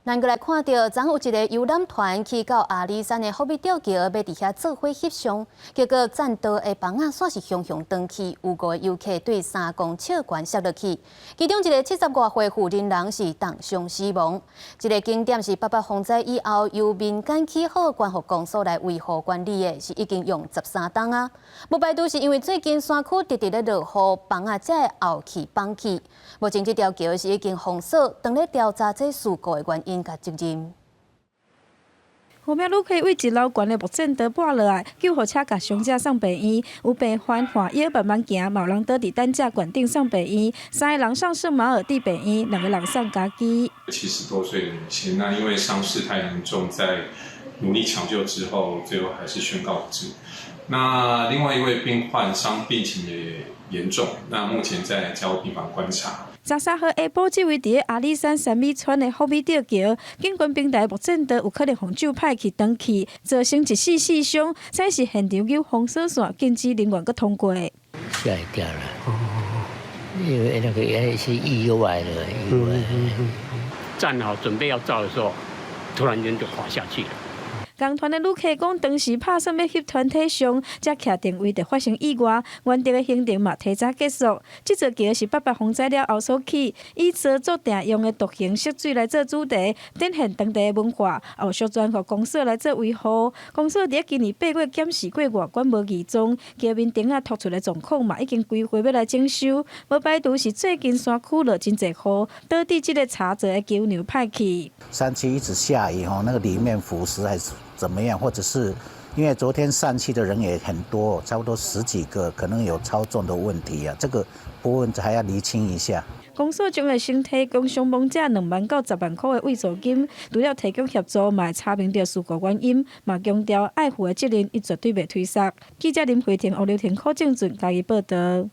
咱閣來看著，昨昏有一个遊覽團去到阿里山的福美吊橋，欲佇遐做伙翕相，結果棧道的枋仔煞是雄雄斷去，有五个遊客對3公尺懸摔落去，其中一个70外歲婦人人是重傷死亡。這个景點是八八風災以後由民間起好觀復公所來維護管理的，是已經用13冬啊。無排除是因為最近山區直直咧落雨，枋仔才會後去崩去。目前這條橋是已經封鎖，正咧調查這事故的原因佮責任。五名旅客對一樓懸的木棧道跋落來，救護車共傷者送病院。有病患換藥慢慢行，嘛有人倒佇擔架懸頂送病院。三个人送聖馬爾蒂病院，兩個人送家己。 70多歲的女性，那因為傷勢太嚴重，在努力搶救之後，最後還是宣告不治。那另外一位病患傷病情也嚴重，那目前在加護病房觀察。13號下晡，這位佇咧阿里山三美村的福美吊橋，景觀平台木棧道有可能予咒歹去斷去，造成一死四傷。這是現場有封鎖線，禁止人員閣通過。嚇一跳了，因為那個原來是意外的意外。站好準備要照的時候，突然間就滑下去了。同團的旅客講，當時拍算欲翕團體相，才徛定位就發生意外，原定的行程嘛提早結束。這座橋是八八風災了後所起，以趖做埕用的獨行色水來做主題，展現當地的文化，也有授權予公所來做維護。公所佇今年8月檢視過外觀無異狀，橋面頂仔突出的狀況嘛已經規劃欲來整修。無排除是最近山區落真濟雨，導致這个柴做的橋梁歹去。山區一直下雨吼，那個裡面腐蝕還是怎麼樣，或者是因為昨天上去的人也很多，差不多十幾個，可能有操縱的問題啊，這個部分還要釐清一下。公所將會先提供傷亡者2萬到10萬箍的慰助金，除了提供協助，嘛會查明著事故原因，嘛強調愛負的責任，伊絕對袂推脫。記者林慧婷、王劉婷、柯正俊嘉義報導。